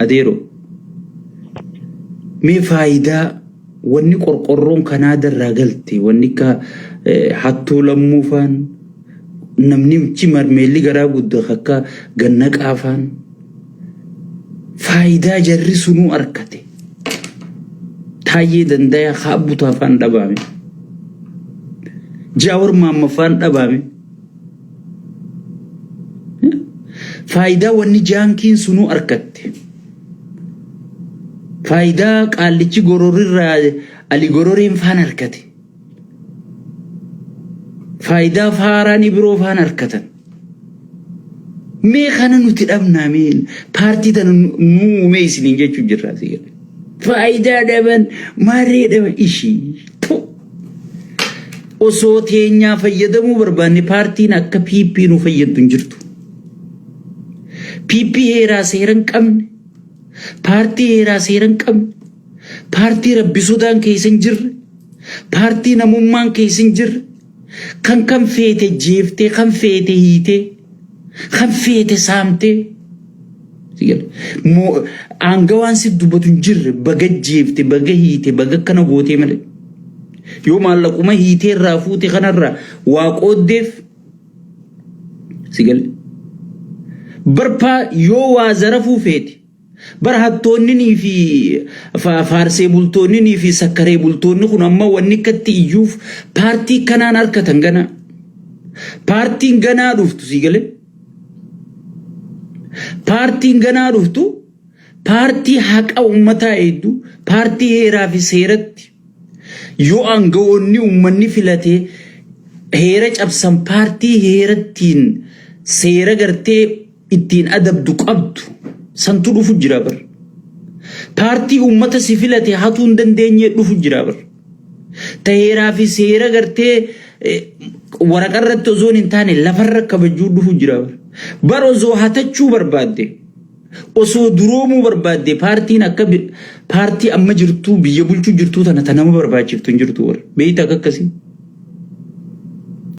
Adeeroo, mee faayidaa wanni qorqorroon Kanaada irraa galte, wanni akka hattuu lammuu faan, namnichi marmeelli garaa guddaa akka gannaqaa faan, faayidaa jarri sunuu arkate. Taayyee Dandayaa Kaabbutaa faan dhabaame. Jaawar Maamma faan dhabaame. Faayidaa wanni jaankiin sunuu arkatte. Faayidaa qaallichi gororirraa Ali gororeen faan arkate. Faayidaa faaraan ibiroo faan arkatan. Mee kana nuti dhabnaa mee paartii tana nuu uumee isiniin jechuu jirra asii gadi. Faayidaa dhaban maarree dhaban ishii. Osoo teenyaa fayyadamuu barbaanne paartiin akka PP nu fayyaddu hin jirtu. PP heeraa seera hin qabne, paartii heeraa seera hin qabne, paartii rabbi sodaan keessa hin jirre, paartii namummaan keessa hin jirre, kan kan feete jeeftee, kan feete hiitee, kan feete saamtee, Aangawaan si dubbatu hin jirre baga jeefte, baga hiite, baga akkana gootee malee. Yoo maallaquma hiitee irraa fuute kanarraa waa qooddeef si gale. Barpaa yoo waa zarafuu feete bar hattoonninii fi faarsee bultoonninii fi sakkaree bultoonni kun amma wanni akkatti iyyuuf paartii kanaan harkatan ganaa. Paartiin ganaa dhuftu si galee. Paartiin ganaa dhuftu paartii haqa uummataa eegdu, paartii heeraa fi seeratti yoo aangawoonni uummanni filate heera cabsan paartii heerattiin seera gartee ittiin adabdu qabdu santu dhufu jira bar. Paartii uummata si filate hatuu hin dandeenye dhufu jira bar. Ta heeraa fi seera gartee waraqa irratti osoo hin taane lafarra kabajuu dhufu jira bar. Bar osoo hatachuu barbaadde osoo duroomuu barbaadde paartiin akka paartii amma jirtuu biyya bulchuu jirtuu tana ta nama barbaachiftu hin jirtu bar. Beeyta akka akkasii.